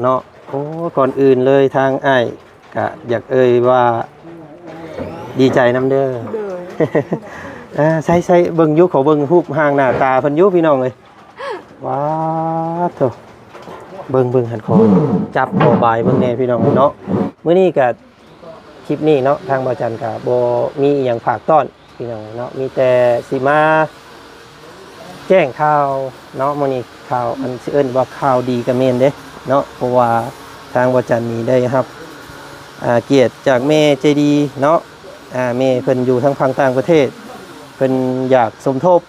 ເນາະ. ໂອ້ ກ່ອນອື່ນເລີຍທາງອ້າຍກະຢາກເອີ່ຍວ່າດີໃຈນຳເດີ. ໂດຍ ອ່າ ໃສ່ ໃສ່ເບິ່ງຢູ່ ຂໍເບິ່ງຮູບຮ່າງໜ້າຕາເພິ່ນຢູ່ພີ່ນ້ອງເອີຍ. ວ້າໂທ້ ເບິ່ງ ເບິ່ງຫັ້ນ ຂໍຈັບ ຂໍບາຍເບິ່ງແດ່ພີ່ນ້ອງເນາະ. ມື້ນີ້ກະ ຄລິບນີ້ເນາະ ທາງບ່າວຈັນກະບໍ່ມີອີ່ຫຍັງຝາກຕ້ອນພີ່ນ້ອງເນາະ ມີແຕ່ຊິມາແຈ້ງຂ່າວເນາະ. ມື້ນີ້ຂ່າວ ອັນຊິເອີ້ນວ່າຂ່າວດີກະແມ່ນເດ້ເນາະ ເພາະວ່າທາງບ່າວຈັນນີ້ໄດ້ຮັບ ອ່າ ກຽດຈາກແມ່ໃຈດີເນາະ. ອ່າ ແມ່ເພິ່ນຢູ່ທາງຝັ່ງຕ່າງປະເທດ ເພິ່ນຢາກສົມທົບ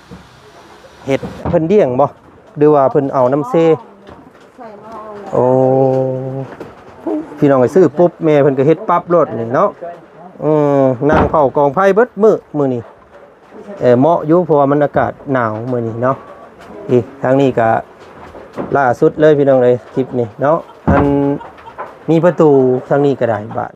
ເຮັດ ເພິ່ນລ້ຽງບໍ່ ຫຼືວ່າເພິ່ນເອົານຳເຊ? ໂອ້ ພີ່ນ້ອງເອີຍ ຊື້ປຸບແມ່ເພິ່ນກໍເຮັດປັບໂລດນີ້ເນາະ. ອືມ ນັ່ງເຝົ້າກອງໄຟເບິດມື້ ມື້ນີ້ ເອີ ເໝາະຢູ່ ເພາະວ່າມັນອາກາດໜາວມື້ນີ້ເນາະ. ອີ ທາງນີ້ກະລ່າສຸດເລີຍພີ່ນ້ອງເອີຍ ຄລິບນີ້ເນາະ. ອັນ ມີປະຕູທາງນີ້ກໍໄດ້ບາດ.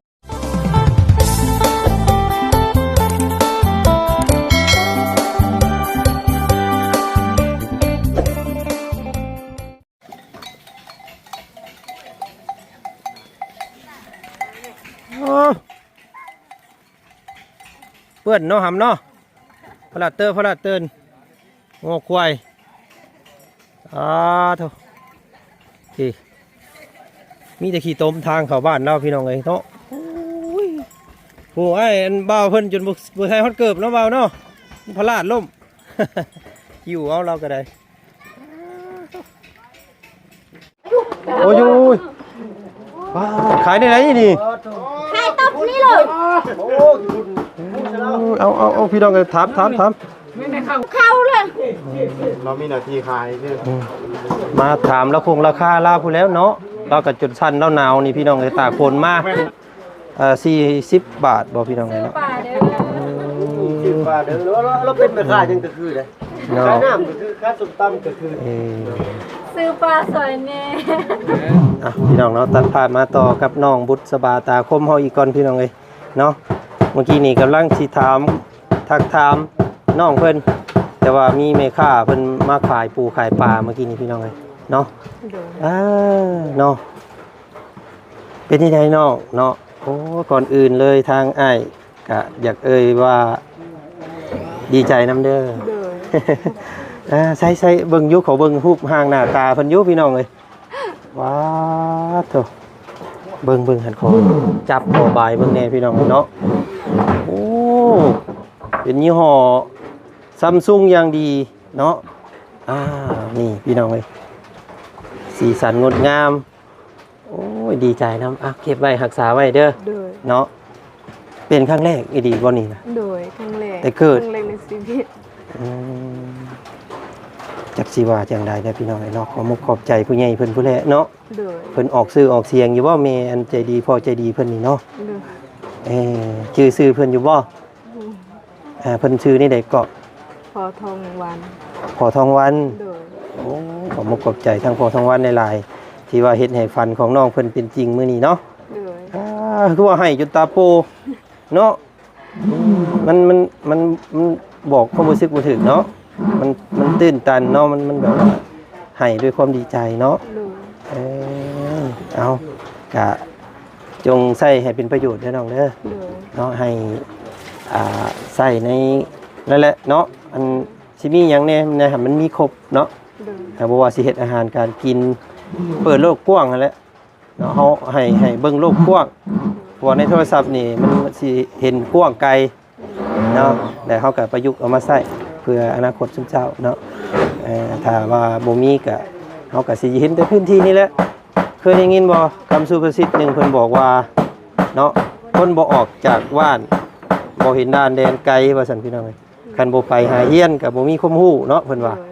ໂອ້ ເປື້ອນເນາະ ຫຳເນາະ ພະລາດເຕີ ພະລາດເຕີນ ງົວຄວາຍ ອາໂທ້ ທີ່ ມີແຕ່ຂີ້ຕົມທາງເຂົ້າບ້ານລາວ ພີ່ນ້ອງເອີຍເນາະ. ໂອ້ຍ ໂອ້ ອ້າຍ ອັນບ່າວເພິ່ນຈົນບໍ່ ບໍ່ໃສ່ຮອດເກີບເນາະ ບ່າວເນາະ ພະລາດລົ້ມ ຫິວເອົາລາວກໍໄດ້. ໂອ້ຍ ໂອ້ຍ ວ້າ ຂາຍໄດ້ໄດ໋ນີ້? ຂາຍຕົບນີ້ເລີຍ. ໂອ້ຍ ເອົາ ເອົາ ເອົາ ພີ່ນ້ອງເອີຍ ຖາມ ຖາມ ຖາມ ເຂົ້າເລີຍ ເຮົາມີໜ້າທີ່ຂາຍເດີ. ອືມ ມາຖາມລາຄາຄົງລາຄາລາວພຸ້ນແລ້ວເນາະ ລາວກໍຈົນສັ່ນ ລາວໜາວນີ້ ພີ່ນ້ອງເອີຍ ຕາກຝົນມາ. ເອີ ສີ່ສິບບາດບໍ່ ພີ່ນ້ອງເອີຍເນາະ? ປາເດີ ອືມ ຊື້ປາເດີ ລາວ ລາວ ລາວເປັນແມ່ຄ້າຫຍັງກໍຄືເດ້ ເນາະ ຂາຍນ້ຳກໍຄື ຂາຍສົ້ມຕຳກໍຄື ເອີ ຊື້ປາຊ່ອຍແດ່. ອ່ະ ພີ່ນ້ອງເນາະ ຕັດພາບມາຕໍ່ກັບນ້ອງບຸດສະບາຕາຄົມເຮົາອີກກ່ອນ ພີ່ນ້ອງເອີຍເນາະ. ເມື່ອກີ້ນີ້ກຳລັງຊິຖາມ ທັກຖາມນ້ອງເພິ່ນ ແຕ່ວ່າມີແມ່ຄ້າເພິ່ນມາຂາຍປູຂາຍປາເມື່ອກີ້ນີ້ ພີ່ນ້ອງເອີຍເນາະ. ໂດຍ ອ່າ ເນາະ ເປັນຈັ່ງໃດນ້ອງເນາະ? ໂອ້ ກ່ອນອື່ນເລີຍທາງອ້າຍກະຢາກເອີ່ຍວ່າດີໃຈນຳເດີ. ໂດຍ ອ່າ ໃສ່ ໃສ່ເບິ່ງຢູ່ ຂໍເບິ່ງຮູບຮ່າງໜ້າຕາເພິ່ນຢູ່ ພີ່ນ້ອງເອີຍ. ວ້າໂທ້ ເບິ່ງ ເບິ່ງຫັ້ນ ຂໍຈັບ ຂໍບາຍເບິ່ງແດ່ ພີ່ນ້ອງເນາະ. ໂອ້ ເປັນຍີ່ຫໍ້ຊຳຊຸງຢ່າງດີເນາະ. ອ່າ ນີ້ ພີ່ນ້ອງເອີຍ ສີສັນງົດງາມ. ໂອ້ຍ ດີໃຈນຳ. ອ່ະ ເກັບໄວ້ ຮັກສາໄວ້ເດີ. ໂດຍ ເນາະ ເປັນຄັ້ງແລກອີ່ຫຼີບໍ່ນີ້ນະ? ໂດຍ ຄັ້ງແລກ ແຕ່ເກີດ ຄັ້ງແລກໃນຊີວິດ. ອືມ ຈັກຊິວ່າຈັ່ງໃດເດີ ພີ່ນ້ອງເອີຍເນາະ. ຂອບມຸກຂອບໃຈຜູ້ໃຫຍ່ເພິ່ນພຸ້ນແຫຼະເນາະ. ໂດຍ ເພິ່ນອອກຊື່ອອກສຽງຢູ່ບໍ່ ແມ່ອັນໃຈດີ ພໍ່ໃຈດີເພິ່ນນີ້ເນາະ? ໂດຍ ເອີ ຈື່ຊື່ເພິ່ນຢູ່ບໍ່? ອືມ ອ່າ ເພິ່ນຊື່ແນວໃດເກາະ? ພໍ່ທອງວັນ. ພໍ່ທອງວັນ. ໂດຍ ໂອ້ ຂອບມຸກຂອບໃຈທາງພໍ່ທອງວັນຫຼາຍໆ ທີ່ວ່າເຮັດໃຫ້ຝັນຂອງນ້ອງເພິ່ນເປັນຈິງມື້ນີ້ເນາະ. ໂດຍ ອ່າ ຄືວ່າໄຫ້ຈົນຕາໂປເນາະ. ມັນ ມັນ ມັນ ມັນບອກຄວາມຮູ້ສຶກບໍ່ຖືກເນາະ. ມັນ ມັນຕື່ນຕັນເນາະ ມັນ ມັນແບບວ່າໄຫ້ດ້ວຍຄວາມດີໃຈເນາະ. ໂດຍ ເອີ ເອົາ ກະ ຈົ່ງໃຊ້ໃຫ້ເປັນປະໂຫຍດເດີນ້ອງເດີ. ໂດຍ ເນາະ ໃຫ້ ອ່າ ໃຊ້ໃນນັ້ນແຫຼະເນາະ ອັນຊິມີຫຍັງແດ່ໃຫ້ມັນມີຄົບເນາະ. ໂດຍ ຖ້າບໍ່ວ່າຊິເຮັດອາຫານການກິນ ເປີດໂລກກວ້າງຫັ້ນແຫຼະເນາະ. ເຮົາໃຫ້ ໃຫ້ເບິ່ງໂລກກວ້າງ ເພາະວ່າໃນໂທລະສັບນີ້ມັນຊິເຫັນກວ້າງໄກ ເນາະ ແລ້ວເຮົາກໍປະຍຸກເອົາມາໃຊ້ເພື່ອອະນາຄົດຊຸມເຈົ້າເນາະ. ເອີ ຖ້າວ່າບໍ່ມີກໍ ເຮົາກໍຊິເຫັນແຕ່ພື້ນທີ່ນີ້ແຫຼະ. ເຄີຍໄດ້ຍິນບໍ່ ຄຳສຸພາສິດໜຶ່ງເພິ່ນບອກວ່າເນາະ ຄົນບໍ່ອອກຈາກບ້ານ ບໍ່ເຫັນດ່ານແດນໄກ ວ່າຊັ້ນ ພີ່ນ້ອງເອີຍ. ຄັນບໍ່ໄປຫາຮຽນກໍບໍ່ມີຄວາມຮູ້ເນາະ ເພິ່ນວ່າ. ໂດຍ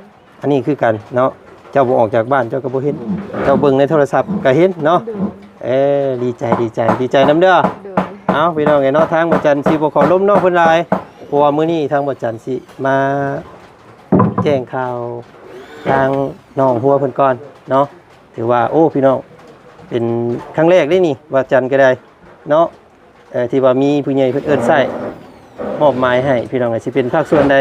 ອັນນີ້ຄືກັນເນາະ ເຈົ້າບໍ່ອອກຈາກບ້ານເຈົ້າກໍບໍ່ເຫັນ ເຈົ້າເບິ່ງໃນໂທລະສັບກໍເຫັນເນາະ. ໂດຍ ເອີ ດີໃຈ ດີໃຈ ດີໃຈນຳເດີ. ໂດຍ ເອົາ ພີ່ນ້ອງເອີຍເນາະ ທາງບ່າວຈັນຊິບໍ່ຂໍລົມນ້ອງເພິ່ນຫຼາຍ ເພາະວ່າມື້ນີ້ທາງບ່າວຈັນຊິມາແຈ້ງຂ່າວທາງນ້ອງຫົວເພິ່ນກ່ອນເນາະ. ຖືວ່າ ໂອ້ ພີ່ນ້ອງ ເປັນຄັ້ງແລກເດ້ນີ້ ບ່າວຈັນກໍໄດ້ເນາະ. ເອີ ທີ່ວ່າມີຜູ້ໃຫຍ່ເພິ່ນເອີ້ນໃຊ້ ມອບໝາຍໃຫ້ ພີ່ນ້ອງເອີຍ ຊິເປັນພາກສ່ວນໃດ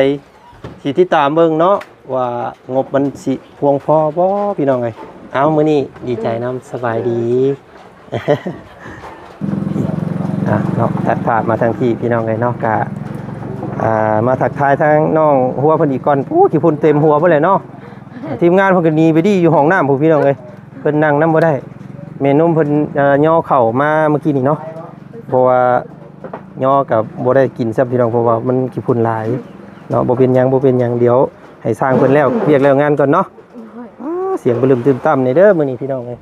ຊິຕິດຕາມເບິ່ງເນາະ ວ່າງົບມັນຊິພຽງພໍບໍ່ ພີ່ນ້ອງເອີຍ. ເອົາ ມື້ນີ້ດີໃຈນຳ ສະບາຍດີ. ອ່ະເນາະ ຕັດພາບມາທາງພີ້ ພີ່ນ້ອງເອີຍເນາະ ກະ ອ່າ ມາທັກທາຍທາງນ້ອງຫົວເພິ່ນອີກກ່ອນ. ໂອ້ ຂີ້ຝຸ່ນເຕັມຫົວເພິ່ນແຫຼະເນາະ. ທີມງານເພິ່ນກໍໜີໄປດີຢູ່ຫ້ອງນ້ຳພຸ້ນ ພີ່ນ້ອງເອີຍ. ເພິ່ນນັ່ງນຳບໍ່ໄດ້ ແມ່ນົມເພິ່ນ ເອີ ຍໍເຂົ້າມາເມື່ອກີ້ນີ້ເນາະ. ເພາະວ່າຍໍກໍບໍ່ໄດ້ກິນຊ້ຳ ພີ່ນ້ອງ ເພາະວ່າມັນຂີ້ຝຸ່ນຫຼາຍເນາະ. ບໍ່ເປັນຫຍັງ ບໍ່ເປັນຫຍັງ ດຽວໃຫ້ຊ່າງເພິ່ນແລ້ວວຽກແລ້ວງານກ່ອນເນາະ. ອ້າ ສຽງບະລຶມຕື່ມຕ່ຳນີ້ເດີມື້ນີ້ ພີ່ນ້ອງເອີຍ.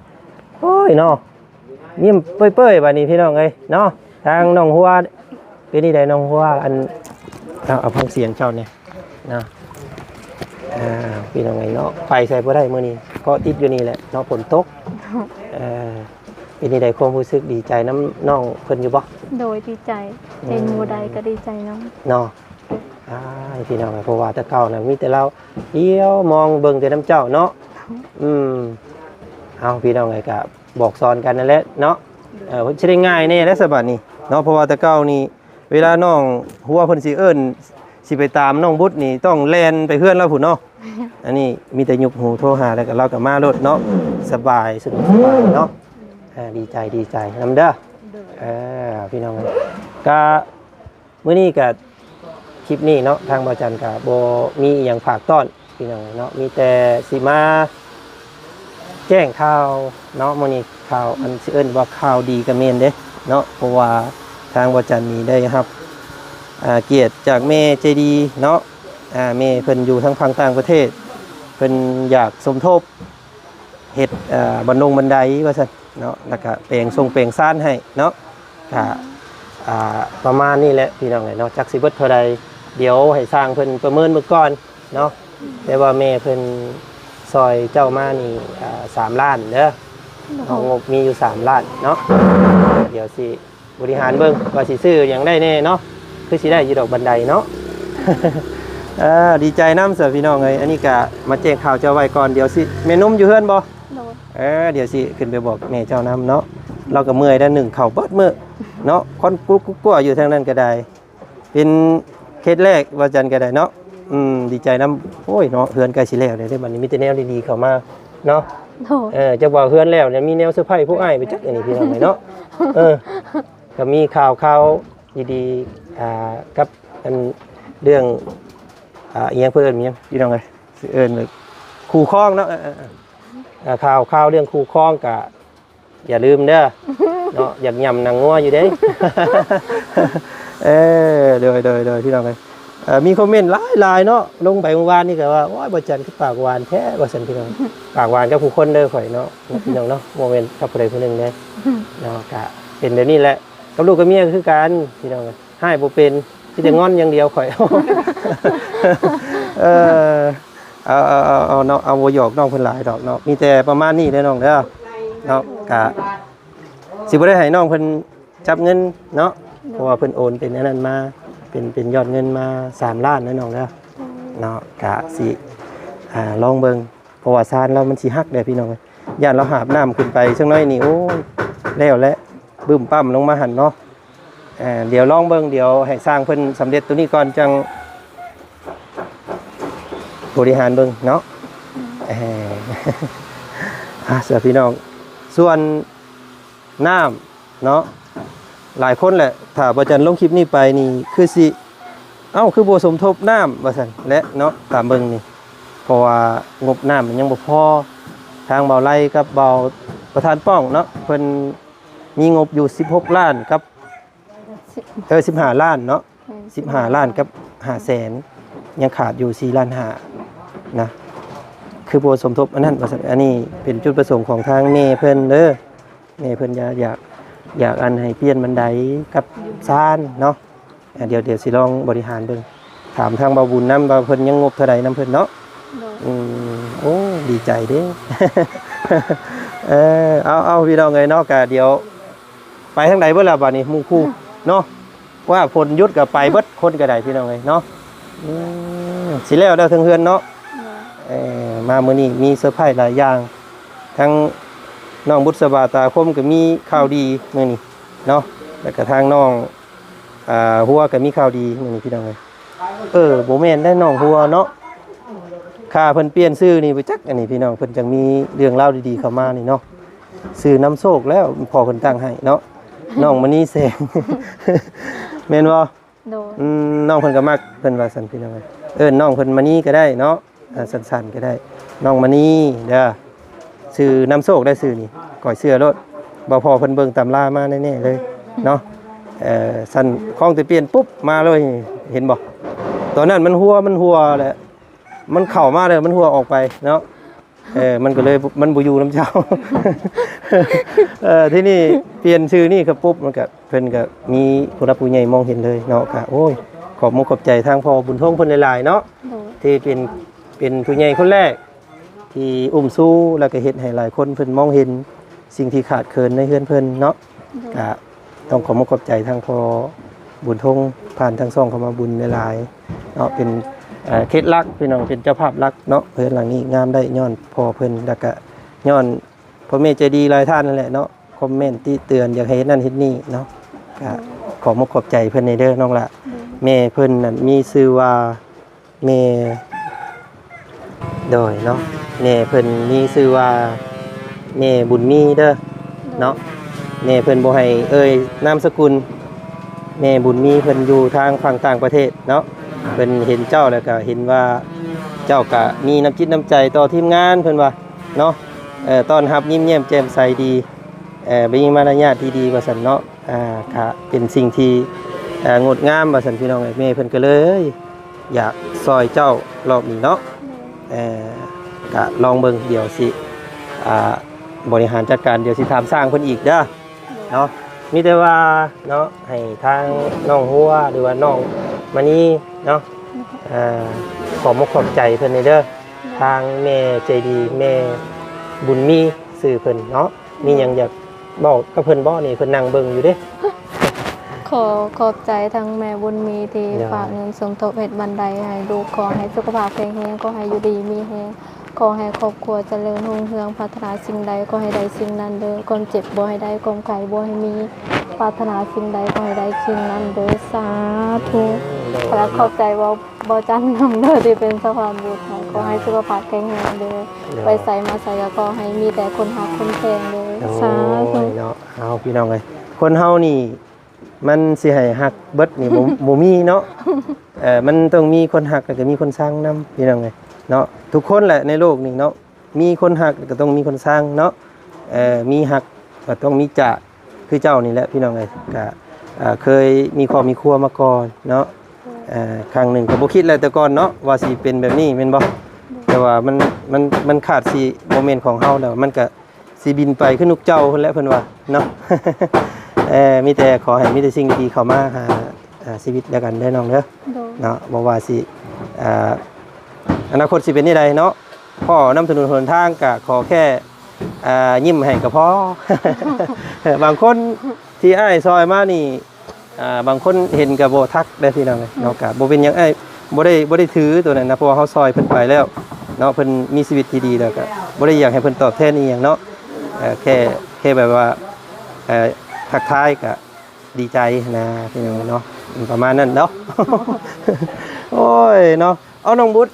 ໂອ້ຍເນາະ ຍິ້ມເປີ້ຍໆ ບາດນີ້ ພີ່ນ້ອງເອີຍເນາະ. ທາງນ້ອງຫົວ ເປັນຈັ່ງໃດນ້ອງຫົວ? ອັນ ເອົາ ເອົາຟັງສຽງເຈົ້າແດ່ເນາະ. ອ່າ ພີ່ນ້ອງເອີຍເນາະ ໄປໃສບໍ່ໄດ້ມື້ນີ້ ເກາະຕິດຢູ່ນີ້ແຫຼະເນາະ ຝົນຕົກ. ເອີ ເປັນຈັ່ງໃດຄວາມຮູ້ສຶກ ດີໃຈນຳນ້ອງເພິ່ນຢູ່ບໍ່? ໂດຍ ດີໃຈ ເຫັນໝູ່ໃດກໍດີໃຈນຳເນາະ. ອ້າຍ ພີ່ນ້ອງເອີຍ ເພາະວ່າແຕ່ເກົ່ານະ ມີແຕ່ລາວຫຼຽວມອງເບິ່ງແຕ່ນຳເຈົ້າເນາະ. ອືມ ເອົາ ພີ່ນ້ອງເອີຍ ກະບອກສອນກັນນັ້ນແຫຼະເນາະ. ເອີ ເພິ່ນຊິໄດ້ງ່າຍແດ່ແລ້ວສະບາດນີ້ເນາະ ເພາະວ່າແຕ່ເກົ່ານີ້ ເວລານ້ອງຫົວເພິ່ນຊິເອີ້ນ ຊິໄປຕາມນ້ອງບຸດນີ້ ຕ້ອງແລ່ນໄປເຮືອນລາວພຸ້ນເນາະ. ອັນນີ້ມີແຕ່ຍົກຫູໂທຫາ ແລ້ວກໍລາວກໍມາໂລດເນາະ. ສະບາຍ ສະດວກສະບາຍເນາະ. ອ່າ ດີໃຈ ດີໃຈນຳເດີ. ເອີ ພີ່ນ້ອງເອີຍ ກະ ມື້ນີ້ກະ ຄລິບນີ້ເນາະ ທາງບ່າວຈັນກະບໍ່ມີອີ່ຫຍັງຝາກຕ້ອນ ພີ່ນ້ອງເນາະ. ມີແຕ່ຊິມາແຈ້ງຂ່າວເນາະ. ມື້ນີ້ຂ່າວ ອັນຊິເອີ້ນວ່າຂ່າວດີກະແມ່ນເດ້ເນາະ ເພາະວ່າທາງບ່າວຈັນນີ້ໄດ້ຮັບ ອ່າ ກຽດຈາກແມ່ໃຈດີເນາະ. ອ່າ ແມ່ເພິ່ນຢູ່ທາງຝັ່ງຕ່າງປະເທດ ເພິ່ນຢາກສົມທົບ ເຮັດ ເອີ ບັນດົງບັນໄດວ່າຊັ້ນເນາະ ແລ້ວກະແປງຊົງແປງຊານໃຫ້ເນາະ. ກະ ອ່າ ປະມານນີ້ແຫຼະ ພີ່ນ້ອງເອີຍເນາະ. ຈັກຊິເບິດເທົ່າໃດ ດຽວໃຫ້ຊ່າງເພິ່ນປະເມີນເບິ່ງກ່ອນເນາະ. ແຕ່ວ່າແມ່ເພິ່ນຊ່ອຍເຈົ້າມານີ້ ອ່າ ສາມລ້ານເດີ. ໂດຍ ເຮົາງົບມີຢູ່ສາມລ້ານເນາະ. ດຽວຊິ ບໍລິຫານເບິ່ງວ່າຊິຊື້ຫຍັງໄດ້ແດ່ເນາະ. ຄືຊິໄດ້ຢູ່ດອກບັນໄດເນາະ. ເອີ ດີໃຈນຳເສີພີ່ນ້ອງເອີຍ. ອັນນີ້ກະມາແຈ້ງຂ່າວເຈົ້າໄວ້ກ່ອນ. ດຽວຊິ ແມ່ນົມຢູ່ເຮືອນບໍ່? ໂດຍ ເອີ ດຽວຊິຂຶ້ນໄປບອກແມ່ເຈົ້ານຳເນາະ. ລາວກໍເມື່ອຍໄດ້ ໜຶ້ງເຂົ້າເບິດມື້ເນາະ. ຄົນກຸກກຸກກົວຢູ່ທາງນັ້ນກໍໄດ້ ເປັນເຂດແລກວ່າຈັ່ງກໍໄດ້ເນາະ. ອືມ ດີໃຈນຳ. ໂອ້ຍເນາະ ເຮືອນໃກ້ຊິແລ້ວແລ້ວເດ້ ບັດນີ້ມີແຕ່ແນວດີໆເຂົ້າມາເນາະ. ໂດຍ ເອີ ຈັກວ່າເຮືອນແລ້ວນີ້ມີແນວເຊີໄພພວກອ້າຍໄປຈັກ ອັນນີ້ພີ່ນ້ອງເອີຍເນາະ. ເອີ ກໍມີຂ່າວ ຂ່າວດີໆ ອ່າ ກັບອັນເລື່ອງ ອ່າ ອີ່ຫຍັງເພິ່ນເອີ້ນ ອີ່ຫຍັງພີ່ນ້ອງເອີຍ ຊິເອີ້ນແບບຄູ່ຄອງເນາະ. ເອີ ເອີ ເອີ ອ່າ ຂ່າວ ຂ່າວເລື່ອງຄູ່ຄອງກະຢ່າລືມເດີເນາະ. ຢາກຫຍ້ຳໜັງງົວຢູ່ເດ້. ເອີ ໂດຍ ໂດຍ ໂດຍ ພີ່ນ້ອງເອີຍ. ເອີ ມີຄອມເມັນຫຼາຍໆເນາະ ລົງໄປມື້ວານນີ້ກໍວ່າ ໂອ້ຍ ບ່າວຈັນຄືປາກຫວານແທ້ວ່າຊັ້ນ ພີ່ນ້ອງ. ປາກຫວານກັບທຸກຄົນເດີຂ້ອຍເນາະ ພີ່ນ້ອງເນາະ ບໍ່ແມ່ນກັບຜູ້ໃດຜູ້ໜຶ່ງເດ້ເນາະ. ກະເປັນແບບນີ້ແຫຼະ ກັບລູກກັບເມຍກໍຄືກັນ ພີ່ນ້ອງ. ຮ້າຍບໍ່ເປັນ ມີແຕ່ງອນຢ່າງດຽວຂ້ອຍ. ເອີ ເອົາ ເອົາ ເອົາ ເອົາເນາະ ເອົາ ບໍ່ຫຍອກນ້ອງເພິ່ນຫຼາຍດອກເນາະ. ມີແຕ່ປະມານນີ້ເດີນ້ອງເດີເນາະ. ກະຊິບໍ່ໄດ້ໃຫ້ນ້ອງເພິ່ນຈັບເງິນເນາະ ເພາະວ່າເພິ່ນໂອນເປັນອັນນັ້ນມາ ເປັນ ເປັນຍອດເງິນມາສາມລ້ານເດີນ້ອງເດີເນາະ. ກະຊິ ອ່າ ລອງເບິ່ງ ເພາະວ່າຊານລາວມັນຊິຫັກເດ້ພີ່ນ້ອງເອີຍ. ຢ້ານລາວຫາບນ້ຳຂຶ້ນໄປຈັກໜ້ອຍນີ້ ໂອ້ຍ ແລ້ວແຫຼະ ບຶ້ມປ້ຳລົງມາຫັ້ນເນາະ. ເອີ ດຽວລອງເບິ່ງ ດຽວໃຫ້ຊ່າງເພິ່ນສຳເລັດໂຕນີ້ກ່ອນ ຈັ່ງບໍລິຫານເບິ່ງເນາະ. ເອີ ອ່າ ເຊື່ອພີ່ນ້ອງ ສ່ວນ ນ້ຳເນາະ ຫຼາຍຄົນແຫຼະ ຖ້າບໍ່ຈັນລົງຄລິບນີ້ໄປນີ້ ຄືຊິ ເອົ້າ ຄືບໍ່ສົມທົບນ້ຳວ່າຊັ້ນແຫຼະເນາະ. ຕາມເບິ່ງນີ້ ເພາະວ່າງົບນ້ຳມັນຍັງບໍ່ພໍ. ທາງບ່າວໄລກັບບ່າວປະທານປ້ອງເນາະ ເພິ່ນມີງົບຢູ່ສິບຫົກລ້ານກັບ ເອີ ສິບຫ້າລ້ານເນາະ. ສິບຫ້າລ້ານກັບຫ້າແສນ ຍັງຂາດຢູ່ສີ່ລ້ານຫ້ານະ ຄືບໍ່ສົມທົບອັນນັ້ນວ່າຊັ້ນ. ອັນນີ້ເປັນຈຸດປະສົງຂອງທາງແມ່ເພິ່ນເດີ ແມ່ເພິ່ນຢາກ ຢາກ ຢາກອັນໃຫ້ປ່ຽນບັນໄດກັບຊານເນາະ. ອ່າ ດຽວ ດຽວຊິລອງບໍລິຫານເບິ່ງ ຖາມທາງບ່າວບຸນນຳວ່າເພິ່ນຍັງງົບເທົ່າໃດນຳເພິ່ນເນາະ. ໂດຍ ອືມ ໂອ້ ດີໃຈເດ້. ເອີ ເອົາ ເອົາ ພີ່ນ້ອງເອີຍເນາະ ກະດຽວ ໄປທາງໃດເບິດລະບາດນີ້ ໝູ່ຄູ່ເນາະ. ວ່າຝົນຢຸດກໍໄປເບິດ ຄົນກໍໄດ້ ພີ່ນ້ອງເອີຍເນາະ. ອືມ ຊິແລ້ວແລ້ວເທິງເຮືອນເນາະ. ໂດຍ ເອີ ມາມື້ນີ້ມີເຊີໄພຫຼາຍຢ່າງ ທັງນ້ອງບຸດສະບາຕາຄົມກໍມີຂ່າວດີມື້ນີ້ເນາະ ແລ້ວກໍທາງນ້ອງ ອ່າ ຫົວກໍມີຂ່າວດີມື້ນີ້ ພີ່ນ້ອງເອີຍ. ເອີ ບໍ່ແມ່ນໄດ໋ ນ້ອງຫົວເນາະ. ຄ່າເພິ່ນປ່ຽນຊື່ນີ້ບໍ່ຈັກ ອັນນີ້ພີ່ນ້ອງ ເພິ່ນຈັ່ງມີເລື່ອງລາວດີໆເຂົ້າມານີ້ເນາະ. ຊື່ນຳໂຊກແລ້ວພໍ່ເພິ່ນຕັ້ງໃຫ້ເນາະ ນ້ອງມະນີແສງ ແມ່ນບໍ່? ໂດຍ ອືມ ນ້ອງເພິ່ນກໍມັກ ເພິ່ນວ່າຊັ້ນພີ່ນ້ອງເອີຍ. ເອີ້ນນ້ອງເພິ່ນມະນີກໍໄດ້ເນາະ ອ່າ ສັ້ນໆກໍໄດ້ ນ້ອງມະນີເດີ ຊື່ນຳໂຊກໄດ້ຊື່ນີ້ ຂ້ອຍເຊື່ອໂລດວ່າພໍ່ເພິ່ນເບິ່ງຕຳລາມາແນ່ໆເລີຍເນາະ. ເອີ ຊັ້ນ ຂອງແຕ່ປ່ຽນປຸບມາເລີຍ ເຫັນບໍ່? ຕອນນັ້ນມັນຫົວ ມັນຫົວແຫຼະ ມັນເຂົ້າມາແລ້ວມັນຫົວອອກໄປເນາະ. ເອີ ມັນກໍເລີຍ ມັນບໍ່ຢູ່ນຳເຈົ້າ. ເອີ ທີນີ້ປ່ຽນຊື່ນີ້ກໍປຸບ ມັນກໍ ເພິ່ນກໍມີຜູ້ຫຼັກຜູ້ໃຫຍ່ມອງເຫັນເລີຍເນາະ. ກໍ ໂອ້ຍ ຂອບມຸກຂອບໃຈທາງພໍ່ບຸນທົງເພິ່ນຫຼາຍໆເນາະ ໂດຍ ທີ່ເປັນ ເປັນຜູ້ໃຫຍ່ຄົນແລກທີ່ອຸ້ມຊູ ແລ້ວກໍເຮັດໃຫ້ຫຼາຍຄົນເພິ່ນມອງເຫັນສິ່ງທີ່ຂາດເຂີນໃນເຮືອນເພິ່ນເນາະ. ໂດຍ ກໍ ຕ້ອງຂອບມຸກຂອບໃຈທາງພໍ່ບຸນທົງ ຜ່ານທາງຊ່ອງເຂົ້າມາບຸນຫຼາຍໆເນາະ. ເປັນ ເອີ ເຂດຫຼັກ ພີ່ນ້ອງ ເປັນເຈົ້າພາບຫຼັກເນາະ. ເຮືອນຫຼັງນີ້ງາມໄດ້ຍ້ອນພໍ່ເພິ່ນ ແລ້ວກະຍ້ອນພໍ່ແມ່ໃຈດີຫຼາຍທ່ານນັ້ນແຫຼະເນາະ ຄອມເມັນຕິເຕືອນ ຢາກໃຫ້ເຮັດນັ້ນເຮັດນີ້ເນາະ. ກະຂອບມຸກຂອບໃຈເພິ່ນແດ່ເດີນ້ອງຫຼ້າ. ໂດຍ ແມ່ເພິ່ນນັ້ນມີຊື່ວ່າ ແມ່ ໂດຍເນາະ ແມ່ເພິ່ນມີຊື່ວ່າແມ່ບຸນມີເດີເນາະ. ແມ່ເພິ່ນບໍ່ໃຫ້ເອີ່ຍນາມສະກຸນ ແມ່ບຸນມີເພິ່ນຢູ່ທາງຝັ່ງຕ່າງປະເທດເນາະ. ເພິ່ນເຫັນເຈົ້າແລ້ວກະເຫັນວ່າເຈົ້າກະມີນ້ຳຈິດນ້ຳໃຈຕໍ່ທີມງານ ເພິ່ນວ່າເນາະ. ເອີ ຕ້ອນຮັບຍິ້ມແຍ້ມແຈ່ມໃສດີ ເອີ ມີມາລະຍາດທີ່ດີວ່າຊັ້ນເນາະ. ອ່າ ກະເປັນສິ່ງທີ່ ເອີ ງົດງາມວ່າຊັ້ນພີ່ນ້ອງເອີຍ. ແມ່ເພິ່ນກໍເລີຍຢາກຊ່ອຍເຈົ້າລອບນີ້ເນາະ. ເອີ ກະລອງເບິ່ງ ດຽວຊິ ອ່າ ບໍລິຫານຈັດການ ດຽວຊິຖາມຊ່າງເພິ່ນອີກເດີເນາະ. ມີແຕ່ວ່າເນາະ ໃຫ້ທາງນ້ອງຫົວ ຫຼືວ່ານ້ອງມະນີເນາະ ອ່າ ຂອບມຸກຂອບໃຈເພິ່ນແດ່ເດີ ທາງແມ່ໃຈດີ ແມ່ບຸນມີຊື່ເພິ່ນເນາະ. ມີຫຍັງຢາກເວົ້າກັບເພິ່ນບໍ່ນີ້? ເພິ່ນນັ່ງເບິ່ງຢູ່ເດ້. ຂໍຂອບໃຈທາງແມ່ບຸນມີທີ່ ໂດຍ ຝາກເງິນສົມທົບເຮັດບັນໄດໃຫ້ລູກ. ຂໍໃຫ້ສຸຂະພາບແຂງແຮງ, ຂໍໃຫ້ຢູ່ດີມີແຮງ, ຂໍໃຫ້ຄອບຄົວຈະເລີນຮຸ່ງເຮືອງ, ປາດຖະໜາສິ່ງໃດຂໍໃຫ້ໄດ້ສິ່ງນັ້ນເດີ. ຄວາມເຈັບບໍ່ໃຫ້ໄດ້, ຄວາມໄຂ້ບໍ່ໃຫ້ມີ, ປາດຖະໜາສິ່ງໃດຂໍໃຫ້ໄດ້ສິ່ງນັ້ນເດີ. ສາທຸ. ໂດຍ ແລະຂອບໃຈເວົ້າ ບໍ່ຈັນນຳເດີທີ່ເປັນສະພານບຸດໃຫ້. ຂໍໃຫ້ສຸຂະພາບແຂງແຮງເດີ. ໂດຍ ໄປໃສມາໃສກໍຂໍໃຫ້ມີແຕ່ຄົນຮັກຄົນແພງເດີ. ໂອ້ຍ ສາທຸເນາະ. ເອົາ ພີ່ນ້ອງເອີຍ ຄົນເຮົານີ້ມັນຊິໃຫ້ຮັກເບິດນີ້ ບໍ່ ບໍ່ມີເນາະ. ເອີ ມັນຕ້ອງມີຄົນຮັກ ແລ້ວກໍມີຄົນຊັງນຳ ພີ່ນ້ອງເອີຍເນາະ. ທຸກຄົນແຫຼະໃນໂລກນີ້ເນາະ ມີຄົນຮັກກໍຕ້ອງມີຄົນຊັງເນາະ. ເອີ ມີຮັກກໍຕ້ອງມີຈາກ ຄືເຈົ້ານີ້ແຫຼະ ພີ່ນ້ອງເອີຍ. ກະ ເອີ ເຄີຍມີຄອບມີຄົວມາກ່ອນເນາະ. ເອີ ຄັ້ງໜຶ່ງກໍບໍ່ຄິດແຫຼະແຕ່ກ່ອນເນາະ ວ່າຊິເປັນແບບນີ້ແມ່ນບໍ່? ແຕ່ວ່າມັນ ມັນ ມັນຂາດຊິບໍ່ແມ່ນຂອງເຮົາແລ້ວ ມັນກະຊິບິນໄປຄືນົກເຈົ້າພຸ້ນແຫຼະ ເພິ່ນວ່າເນາະ. ເອີ ມີແຕ່ຂໍໃຫ້ມີແຕ່ສິ່ງດີໆເຂົ້າມາຫາ ອ່າ ຊີວິດແລ້ວກັນເດີນ້ອງເດີ. ໂດຍ ເນາະ ບໍ່ວ່າຊິ ອ່າ ອະນາຄົດຊິເປັນແນວໃດເນາະ ພໍ້ນຳຖະໜົນຫົນທາງກະຂໍແຄ່ ອ່າ ຍິ້ມໃຫ້ກໍພໍ. ບາງຄົນທີ່ອ້າຍຊ່ອຍມານີ້ ອ່າ ບາງຄົນເຫັນກໍບໍ່ທັກເດ້ ພີ່ນ້ອງເອີຍເນາະ. ໂດຍ ກະບໍ່ເປັນຫຍັງ ອ້າຍບໍ່ໄດ້ ບໍ່ໄດ້ຖືໂຕນັ້ນນະ ເພາະວ່າເຮົາຊ່ອຍເພິ່ນໄປແລ້ວເນາະ ເພິ່ນມີຊີວິດທີ່ດີແລ້ວ ກະບໍ່ໄດ້ຢາກໃຫ້ເພິ່ນຕອບແທນອີ່ຫຍັງເນາະ. ເອີ ແຄ່ ແຄ່ແບບວ່າ ເອີ ທັກທາຍກະ ດີໃຈນະ ພີ່ນ້ອງເນາະ ປະມານນັ້ນເນາະ. ໂອ້ຍເນາະ. ເອົາ ນ້ອງບຸດ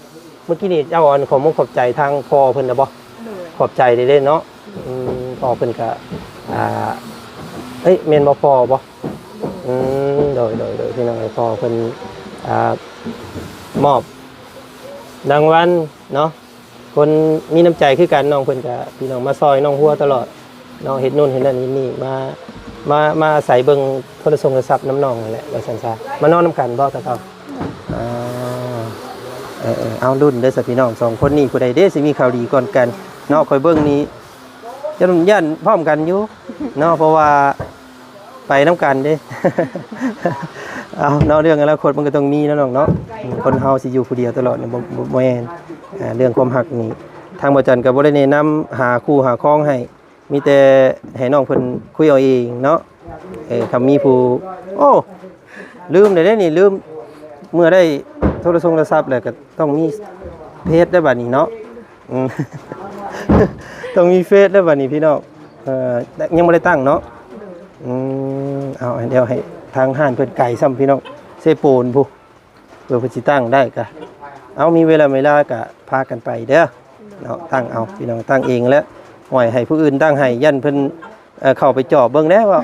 ເມື່ອກີ້ນີ້ເຈົ້າ ອັນ ຂອບມຸກຂອບໃຈທາງພໍ່ເພິ່ນນະບໍ່? ໂດຍ ຂອບໃຈເດ້ເນາະ. ອືມ ພໍ່ເພິ່ນກະ ອ່າ ເອີຍ ແມ່ນບໍ່ ພໍ່ບໍ່? ອືມ ໂດຍ ໂດຍ ໂດຍ ພີ່ນ້ອງເອີຍ ພໍ່ເພິ່ນ ອ່າ ມອບລາງວັນເນາະ. ຄົນມີນ້ຳໃຈຄືກັນ ນ້ອງເພິ່ນກະ ພີ່ນ້ອງມາຊ່ອຍນ້ອງຫົວຕະຫຼອດເນາະ ເຮັດໂນ່ນເຮັດນັ້ນເຮັດນີ້ ມາ ມາ ມາອາໄສເບິ່ງໂທລະສົງໂທລະສັບນຳນ້ອງນັ້ນແຫຼະ ວ່າຊັ້ນຊະ. ມານອນນຳກັນບໍ່ຕາເກົ່າ? ອ່າ ເອີໆ ເອົາ ລຸ້ນເດີຊະ ພີ່ນ້ອງ ສອງຄົນນີ້ຜູ້ໃດເດ້ຊິມີຂ່າວດີກ່ອນກັນເນາະ. ຂ້ອຍເບິ່ງນີ້ຢ້ານ ຢ້ານພ້ອມກັນຢູ່ເນາະ ເພາະວ່າ ໄປນຳກັນເດ້. ເອົາເນາະ ເລື່ອງອະນາຄົດມັນກໍຕ້ອງມີເນາະນ້ອງເນາະ. ຄົນເຮົາຊິຢູ່ຜູ້ດຽວຕະຫຼອດນີ້ ບໍ່ ບໍ່ ບໍ່ແມ່ນ. ເອີ ເລື່ອງຄວາມຮັກນີ້ ທາງບໍ່ຈັນກໍບໍ່ໄດ້ແນະນຳຫາຄູ່ຫາຄອງໃຫ້ ມີແຕ່ໃຫ້ນ້ອງເພິ່ນຄຸຍເອົາເອງເນາະ. ເອີ ຄັນມີຜູ້ ໂອ້ ລືມໄດ້ເດ້ນີ້ ລືມ ເມື່ອໄດ້ໂທລະສົງໂທລະສັບແລ້ວກໍ ຕ້ອງມີເຟສໄດ້ບັດນີ້ເນາະ. ອືມ ຕ້ອງມີເຟສໄດ້ບັດນີ້ພີ່ນ້ອງ. ເອີ ຍັງບໍ່ໄດ້ຕັ້ງເນາະ. ອືມ ເອົາ ດຽວໃຫ້ທາງຮ້ານເພິ່ນໄກຊ້ຳພີ່ນ້ອງ ເຊໂປນພຸ້ນ ເພື່ອເພິ່ນຊິຕັ້ງໄດ້ກະ ເອົາ ມີເວລາ ເວລາກະພາກັນໄປເດີເນາະ ຕັ້ງເອົາ ພີ່ນ້ອງຕັ້ງເອງແຫຼະ ຫ້ອຍໃຫ້ຜູ້ອື່ນຕັ້ງໃຫ້ ຢ້ານເພິ່ນ ເອີ ເຂົ້າໄປຈອບເບິ່ງແດ່ເວົ້າ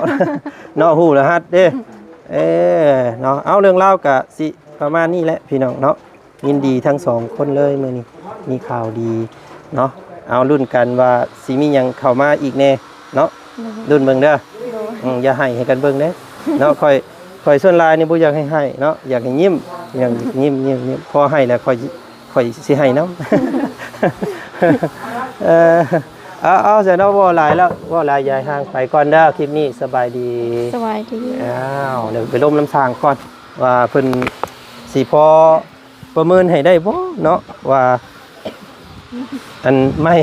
ເນາະ ຮູ້ລະຫັດເດ້ ເອີ ເນາະ ເອົາ ເລື່ອງລາວກະຊິປະມານນີ້ແຫຼະ ພີ່ນ້ອງເນາະ ຍິນດີທັງສອງຄົນເລີຍ ມື້ນີ້ມີຂ່າວດີເນາະ ເອົາ ລຸ້ນກັນວ່າຊິມີຫຍັງເຂົ້າມາອີກແດ່ເນາະ ລຸ້ນເບິ່ງເດີ ໂດຍ ອືມ ຢ່າໄຫ້ໃຫ້ກັນເບິ່ງເດ້ເນາະ ຂ້ອຍ ຂ້ອຍສ່ວນຫຼາຍນີ້ບໍ່ຢາກໃຫ້ໄຫ້ເນາະ ຢາກໃຫ້ຍິ້ມ ຢາກຍິ້ມ ຍິ້ມ ຍິ້ມ ພໍໄຫ້ແລ້ວຂ້ອຍ ຂ້ອຍຊິໃຫ້ນຳ ເອີ ເອົາ ເອົາ ຊັ້ນເນາະ ເວົ້າຫຼາຍແລ້ວ ເວົ້າຫຼາຍຢາຍຫ່າງ ໄປກ່ອນເດີ ຄລິບນີ້ ສະບາຍດີ ສະບາຍດີ ອ້າວ ດຽວໄປລົມນຳຊ່າງກ່ອນ ວ່າເພິ່ນຊິພໍປະເມີນໃຫ້ໄດ້ບໍ່ເນາະ ວ່າ ອັນ ໄມ້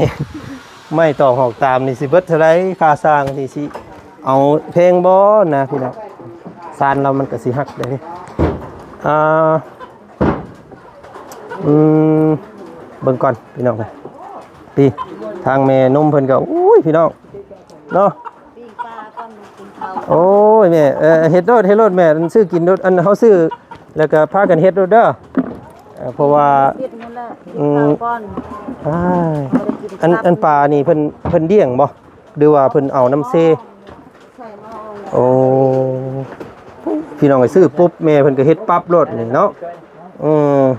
ໄມ້ຕອກຫອກຕາມນີ້ຊິເບິດເທົ່າໃດ ຄ່າຊ່າງນີ້ຊິເອົາແພງບໍ່ນະ ພີ່ນ້ອງ ຊານລາວມັນກະຊິຫັກເດ້ ອ່າ ອືມ ເບິ່ງກ່ອນພີ່ນ້ອງ ນີ້ ທາງແມ່ນົມເພິ່ນກໍ ໂອ້ຍ ພີ່ນ້ອງເນາະ ໂອ້ຍ ແມ່ ເອີ ເຮັດໂລດ ເຮັດໂລດແມ່ ອັນ ຊື້ກິນໂລດ ອັນ ເຮົາຊື້ ແລ້ວກໍພາກັນເຮັດໂລດເດີ ເອີ ເພາະວ່າ ເຮັດນັ້ນແຫຼະ ອືມ ກິນເຂົ້າກ່ອນ ອ້າຍ ບໍ່ໄດ້ກິນ ອັນ ຄ່ຳ ອັນປານີ້ເພິ່ນ ເພິ່ນລ້ຽງບໍ່ ຫຼືວ່າເພິ່ນເອົານຳເຊ? ໃສ່ໝໍ້ ໂອ້ ພີ່ນ້ອງ ໄປຊື້ປຸບ ແມ່ເພິ່ນກໍເຮັດປັບໂລດນີ້ເນາະ ເອີ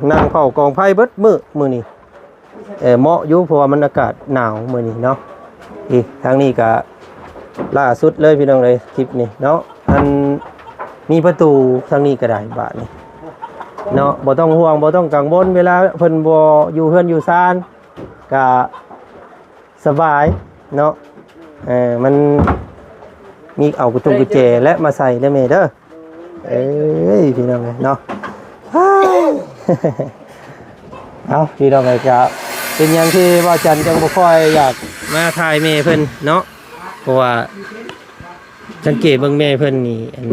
ນັ່ງເຝົ້າກອງໄຟເບິດມື້ ມື້ນີ້ ເອີ ເໝາະຢູ່ ເພາະວ່າມັນອາກາດໜາວມື້ນີ້ເນາະ ອີ ທາງນີ້ກໍລ່າສຸດເລີຍ ພີ່ນ້ອງເອີຍ ຄລິບນີ້ເນາະ ອັນ ມີປະຕູທາງນີ້ກໍໄດ້ບາດນີ້ເນາະ ບໍ່ຕ້ອງຫ່ວງ ບໍ່ຕ້ອງກັງວົນ ເວລາເພິ່ນບໍ່ຢູ່ເຮືອນຢູ່ຊານ ກະສະບາຍເນາະ ເອີ ມັນມີເອົາກຸຕົງກຸແຈແລະມາໃສ່ເດີແມ່ເດີ ເອີຍ ພີ່ນ້ອງເອີຍເນາະ ເອົາ ພີ່ນ້ອງເອີຍ ກະເປັນຫຍັງທີ່ບ່າວຈັນຈັ່ງບໍ່ຄ່ອຍຢາກມາຖ່າຍແມ່ເພິ່ນເນາະ ເພາະວ່າ ສັງເກດເບິ່ງແມ່ເພິ່ນນີ້ ອັນ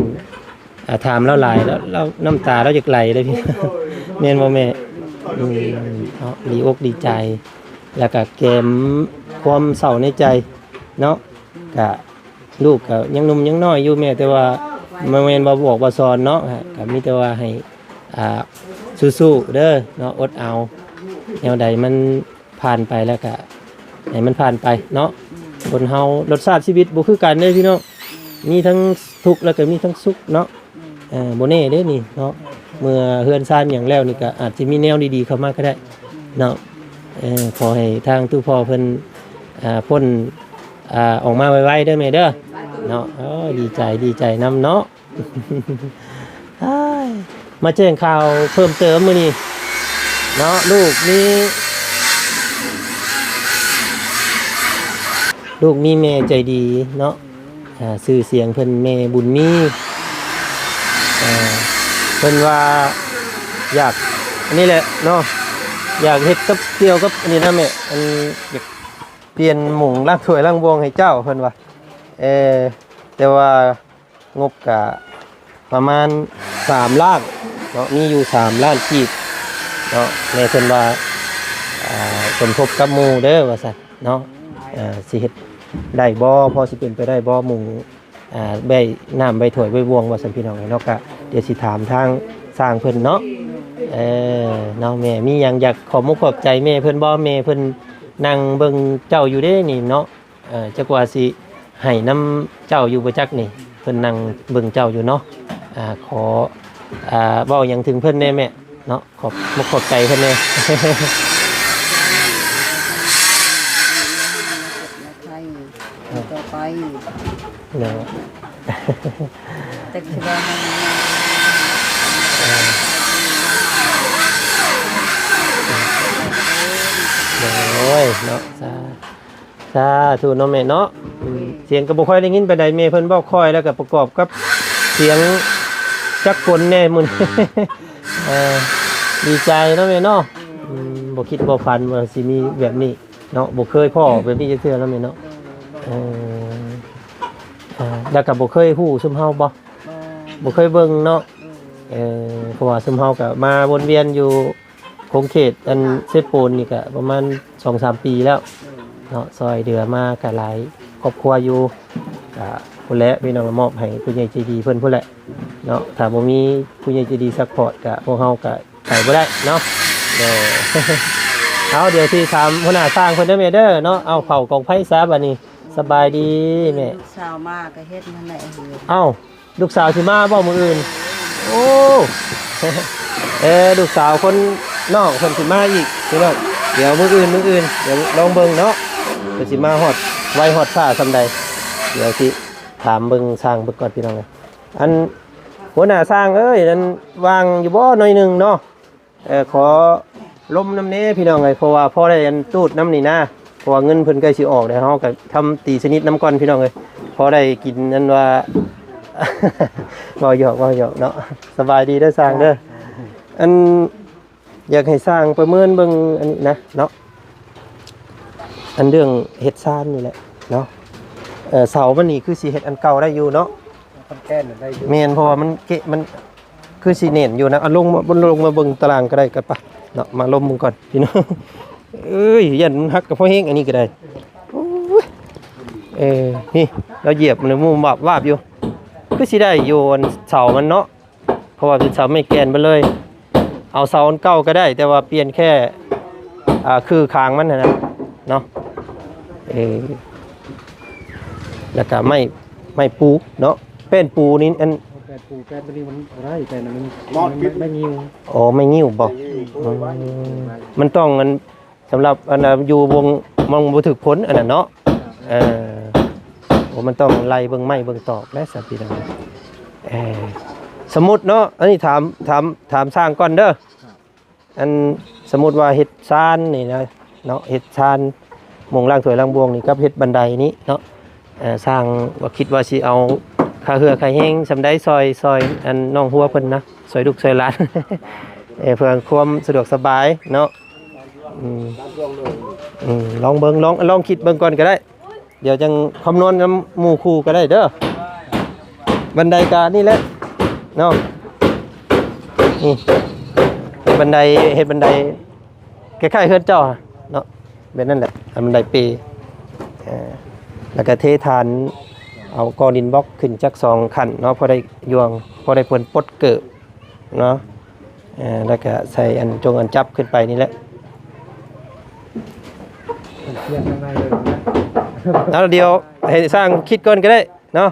ອ່າ ຖາມລາວຫຼາຍ ລາວ ລາວນ້ຳຕາລາວຢາກໄຫຼເລີຍ ແມ່ນບໍ່ແມ່? ອືມ ເນາະ ດີອົກດີໃຈ ແລ້ວກະແກມຄວາມເສົ້າໃນໃຈເນາະ ກະ ລູກກະຍັງໜຸ່ມຍັງນ້ອຍຢູ່ແມ່ ແຕ່ວ່າບໍ່ແມ່ນວ່າບອກວ່າສອນເນາະ ກະມີແຕ່ວ່າໃຫ້ ອ່າ ສູ້ໆເດີເນາະ ອົດເອົາ ແນວໃດມັນ ຜ່ານໄປແລ້ວກະໃຫ້ມັນຜ່ານໄປເນາະ ອືມ ຄົນເຮົາລົດຊາດຊີວິດບໍ່ຄືກັນເດ້ພີ່ນ້ອງ ອືມ ມີທັງທຸກແລ້ວກະມີທັງສຸກເນາະ ອືມ ເອີ ບໍ່ແນ່ເດ້ນີ້ເນາະ ເມື່ອເຮືອນຊານຫຍັງແລ້ວນີ້ກະອາດຊິມີແນວດີໆເຂົ້າມາກໍໄດ້ ອືມ ເນາະ ເອີ ຂໍໃຫ້ທາງຕູ້ພໍ່ເພິ່ນ ອ່າ ພົ້ນ ອ່າ ອອກມາໄວໆເດີແມ່ເດີ ເນາະ ເອີ ດີໃຈ ດີໃຈນຳເນາະ. ອ້າຍ ມາແຈ້ງຂ່າວເພີ່ມເຕີມມື້ນີ້ເນາະ ລູກມີ ລູກມີແມ່ໃຈດີເນາະ ອ່າ ຊື່ສຽງເພິ່ນແມ່ບຸນມີ ເອີ ເພິ່ນວ່າຢາກ ອັນນີ້ແຫຼະເນາະ ຢາກເຮັດກັບ ກ່ຽວກັບອັນນີ້ນະແມ່ ອັນ ຢາກປ່ຽນໝົງລ້າງຖ້ວຍລ້າງບ່ວງໃຫ້ເຈົ້າ ເພິ່ນວ່າ ເອີ ແຕ່ວ່າ ງົບກະປະມານສາມລ້ານເນາະ ມີຢູ່ສາມລ້ານກີບເນາະ ແມ່ເພິ່ນວ່າ ອ່າ ສົມທົບກັບໝູ່ເດີວ່າຊັ້ນເນາະ ອ່າ ຊິເຮັດໄດ້ບໍ່ ພໍຊິເປັນໄປໄດ້ບໍ່ ໝູ່ ອ່າ ໃບນ້ຳໃບຖ້ວຍໃບບ່ວງວ່າຊັ້ນ ພີ່ນ້ອງເນາະ ກະດຽວຊິຖາມທາງຊ່າງເພິ່ນເນາະ ເອີ ເນາະ ແມ່ມີຫຍັງຢາກຂອບມຸກຂອບໃຈແມ່ເພິ່ນບໍ່ ແມ່ເພິ່ນນັ່ງເບິ່ງເຈົ້າຢູ່ເດ້ນີ້ເນາະ. ເອີ ຈັກວ່າຊິໃຫ້ນຳເຈົ້າຢູ່ບໍ່ຈັກນີ້ ເພິ່ນນັ່ງເບິ່ງເຈົ້າຢູ່ເນາະ ອ່າ ຂໍ ອ່າ ເວົ້າຫຍັງເຖິງເພິ່ນແດ່ແມ່ເນາະ ຂອບມຸກຂອບໃຈເພິ່ນແດ່ ໃຫ້ຕໍ່ໄປ ເນາະ ຈັກຊິວ່າ ເອີ ໂດຍເນາະ ສາ ສາທຸເນາະແມ່ເນາະ ອືມ ສຽງກໍບໍ່ຄ່ອຍໄດ້ຍິນປານໃດ ແມ່ເພິ່ນເວົ້າຄ່ອຍ ແລ້ວກໍປະກອບກັບສຽງຈັກຝົນແດ່ມື້ນີ້ ເອີ ດີໃຈເນາະແມ່ເນາະ ອືມ ບໍ່ຄິດບໍ່ຝັນວ່າຊິມີແບບນີ້ເນາະ ບໍ່ເຄີຍພໍ້ແບບນີ້ຈັກເທື່ອເນາະແມ່ເນາະ ເອີ ເອີ ແລ້ວກໍບໍ່ເຄີຍຮູ້ຊຸມເຮົາບໍ່? ບໍ່ ບໍ່ເຄີຍເບິ່ງເນາະ ອືມ ເອີ ເພາະວ່າຊຸມເຮົາກໍມາວົນວຽນຢູ່ ຂົງເຂດອັນເຊໂປນນີ້ກະປະມານສອງສາມປີແລ້ວເນາະ ຊ່ອຍເຫຼືອມາກະຫຼາຍຄອບຄົວຢູ່ ກະພຸ້ນແຫຼະ ພີ່ນ້ອງ ມອບໃຫ້ຜູ້ໃຫຍ່ໃຈດີເພິ່ນພຸ້ນແຫຼະເນາະ ຖ້າບໍ່ມີຜູ້ໃຫຍ່ໃຈດີຊັບພອດກະພວກເຮົາກະໄປບໍ່ໄດ້ເນາະ ເອີ ເອົາ ດຽວຊິຖາມຫົວໜ້າຊ່າງເພິ່ນເດີແມ່ເດີເນາະ. ເອົາ ເຜົາກອງໄຟຊະບາດນີ້. ສະບາຍດີແມ່. ລູກສາວມາກໍເຮັດຫັ້ນແຫຼະ. ເອົ້າ ລູກສາວຊິມາບໍ່ມື້ອື່ນ? ໂອ້ ເອີ ລູກສາວຄົນນ້ອງເພິ່ນຊິມາອີກພີ່ນ້ອງ. ດຽວມື້ອື່ນ ມື້ອື່ນ ດຽວລອງເບິ່ງເນາະ ເພິ່ນຊິມາຮອດໄວຮອດຊ້າສ່ຳໃດ. ດຽວຊິຖາມເບິ່ງຊ່າງເບິ່ງກ່ອນພີ່ນ້ອງເອີຍ. ອັນ ຫົວໜ້າຊ່າງເອີຍ ອັນ ວ່າງຢູ່ບໍ່ໜ້ອຍໜຶ່ງເນາະ? ເອີ ຂໍລົມນຳແດ່ພີ່ນ້ອງເອີຍ ເພາະວ່າພໍໄດ້ອັນຕູດນຳນີ້ນະ ເພາະວ່າເງິນເພິ່ນໃກ້ຊິອອກແລ້ວ ເຮົາກໍທຳຕີສະນິດນຳກ່ອນພີ່ນ້ອງເອີຍ ພໍໄດ້ກິນອັນວ່າ ເວົ້າຫຍອກ ເວົ້າຫຍອກເນາະ. ສະບາຍດີເດີຊ່າງເດີ. ອັນ ຢາກໃຫ້ຊ່າງປະເມີນເບິ່ງອັນນີ້ນະເນາະ ອັນເລື່ອງເຮັດຊານນີ້ແຫຼະເນາະ. ເອີ ເສົາມັນນີ້ຄືຊິເຮັດອັນເກົ່າໄດ້ຢູ່ເນາະ? ມັນແກ່ນໄດ້ຢູ່. ແມ່ນ ເພາະວ່າມັນເກະ ມັນ ຄືຊິແໜ້ນຢູ່ນະ. ເອົາລົງມາ ລົງມາເບິ່ງຕາລາງກໍໄດ້ ກໍໄປເນາະ ມາລົມເບິ່ງກ່ອນພີ່ນ້ອງ. ເອີຍ ຢ້ານມັນຫັກກໍພໍແຮງ ອັນນີ້ກໍໄດ້. ໂອ້ຍ ເອີ ນີ້ລາວຢຽບມັນໝູບວາບວາບຢູ່ ຄືຊິໄດ້ຢູ່ ອັນເສົາມັນເນາະ ເພາະວ່າເປັນເສົາໄມ້ແກ່ນເບິດເລີຍ. ເອົາເສົາອັນເກົ່າກໍໄດ້ ແຕ່ວ່າປ່ຽນແຄ່ ອ່າ ຄືຄາງມັນຫັ້ນນະເນາະ. ເອີ ແລ້ວກໍໄມ້ ໄມ້ປູເນາະ ແປ້ນປູນີ້ ອັນ ແປ້ນປູ ແປ້ນຕົວນີ້ມັນບໍ່ໄດ້ ແປ້ນມັນ ມັນໄມ້ງິ້ວ. ອໍ ໄມ້ງິ້ວບໍ? ໄມ້ງິ້ວ. ອືມ ມັນຕ້ອງອັນ ສຳລັບອັນ ຢູ່ວົງ ມັນບໍ່ຖືກຜົນອັນນັ້ນເນາະ. ເອີ ໂອ້ ມັນຕ້ອງໄລ່ເບິ່ງໄມ້ເບິ່ງຕອກແຫຼະຊັ້ນພີ່ນ້ອງ. ເອີ ສົມມຸດເນາະ ອັນນີ້ຖາມ ຖາມ ຖາມຊ່າງກ່ອນເດີ. ອັນ ສົມມຸດວ່າເຮັດຊານນີ້ນະເນາະ ເຮັດຊານ ໝ່ອງລ້າງຖ້ວຍລ້າງບ່ວງນີ້ ກັບເຮັດບັນໄດນີ້ເນາະ ເອີ ຊ່າງວ່າຄິດວ່າຊິເອົາຄ່າເຫື່ອຄ່າແຮງສ່ຳໃດ ຊ່ອຍ ຊ່ອຍອັນນ້ອງຫົວເພິ່ນນະ ຊ່ອຍລູກຊ່ອຍຫຼານ ເອີ ເພື່ອຄວາມສະດວກສະບາຍເນາະ. ອືມ ອືມ ລອງເບິ່ງ ລອງ ລອງຄິດເບິ່ງກ່ອນກໍໄດ້. ດຽວຈັ່ງຄຳນວນນຳໝູ່ຄູ່ກໍໄດ້ເດີ. ບັນໄດກະນີ້ແຫຼະເນາະ ນີ້ບັນໄດ ເຮັດບັນໄດຄ້າຍໆເຮືອນເຈົ້າເນາະ ແບບນັ້ນແຫຼະ ອັນບັນໄດເປ ເອີ ແລ້ວກະເທຖານ ເອົາກ້ອນດິນບລັອກຂຶ້ນຈັກສອງຂັ້ນເນາະ ພໍໄດ້ຢ່ວງ ພໍໄດ້ເພິ່ນປົດເກີບເນາະ. ເອີ ແລ້ວກະໃສ່ອັນຈົງອັນຈັບຂຶ້ນໄປນີ້ແຫຼະ. ເອົາ ດຽວໃຫ້ຊ່າງຄິດກ່ອນກໍໄດ້ເນາະ.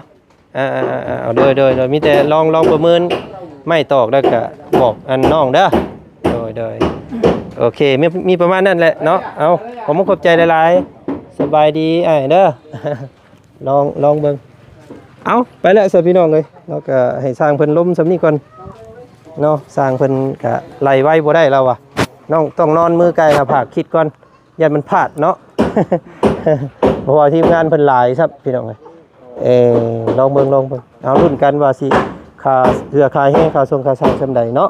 ເອົາ ໂດຍ ໂດຍ ໂດຍ ມີແຕ່ລອງ ລອງປະເມີນໄມ້ຕອກ ແລ້ວກະບອກອັນນ້ອງເດີ. ໂດຍ ໂດຍ ໂອເຄ ມີ ມີປະມານນັ້ນແຫຼະເນາະ. ເອົາ ຂອບມຸກຂອບໃຈຫຼາຍໆ. ສະບາຍດີອ້າຍເດີ. ລອງ ລອງເບິ່ງ. ເອົາ ໄປແລ້ວຊະພີ່ນ້ອງເອີຍເນາະ ກະໃຫ້ຊ່າງເພິ່ນລົມສ່ຳນີ້ກ່ອນເນາະ. ຊ່າງເພິ່ນກະໄລ່ໄວບໍ່ໄດ້ລາວວ່າ ນ້ອງຕ້ອງນອນມືໄກ່ໜ້າຜາກຄິດກ່ອນ ຢ້ານມັນພາດເນາະ ເພາະວ່າທີມງານເພິ່ນຫຼາຍຊະພີ່ນ້ອງເອີຍ. ເອີ ລອງເບິ່ງ ລອງເບິ່ງ ເອົາລຸ້ນກັນວ່າຊິຄ່າເຫື່ອຄ່າແຮງ ຄ່າສົ່ງຄ່າຊ່າງສ່ຳໃດເນາະ.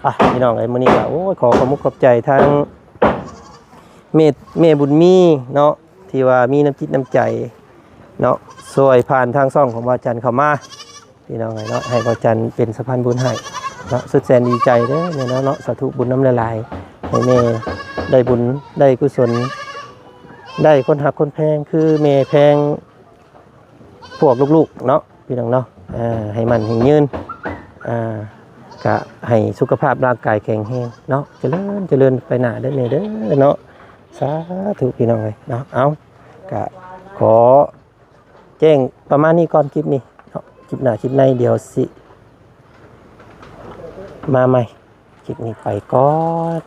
ອ່ະ ພີ່ນ້ອງເອີຍ ມື້ນີ້ກະ ໂອ້ຍ ຂໍຂອບມຸກຂອບໃຈທາງແມ່ ແມ່ບຸນມີເນາະ ທີ່ວ່າມີນ້ຳຈິດນ້ຳໃຈເນາະ ຊ່ວຍຜ່ານທາງຊ່ອງຂອງບ່າວຈັນເຂົ້າມາ ພີ່ນ້ອງເອີຍເນາະ ໃຫ້ບ່າວຈັນເປັນສະພານບຸນໃຫ້ເນາະ. ສຸດແສນດີໃຈເດີແມ່ເນາະ ສາທຸບຸນນຳຫຼາຍໆ ໃຫ້ແມ່ໄດ້ບຸນໄດ້ກຸສົນ ໄດ້ຄົນຮັກຄົນແພງ ຄືແມ່ແພງ ພວກລູກໆເນາະ ພີ່ນ້ອງເນາະ ເອີ ໃຫ້ໝັ້ນໃຫ້ຍືນ ເອີ ກະໃຫ້ສຸຂະພາບຮ່າງກາຍແຂງແຮງເນາະ ຈະເລີນ ຈະເລີນໄປໜ້າເດີແມ່ເດີເນາະ. ສາທຸ ພີ່ນ້ອງເອີຍເນາະ. ເອົາ ກະຂໍແຈ້ງປະມານນີ້ກ່ອນ ຄລິບນີ້ເນາະ. ຄລິບໜ້າຄລິບໃນດຽວຊິມາໃໝ່. ຄລິບນີ້ໄປກ່ອນ.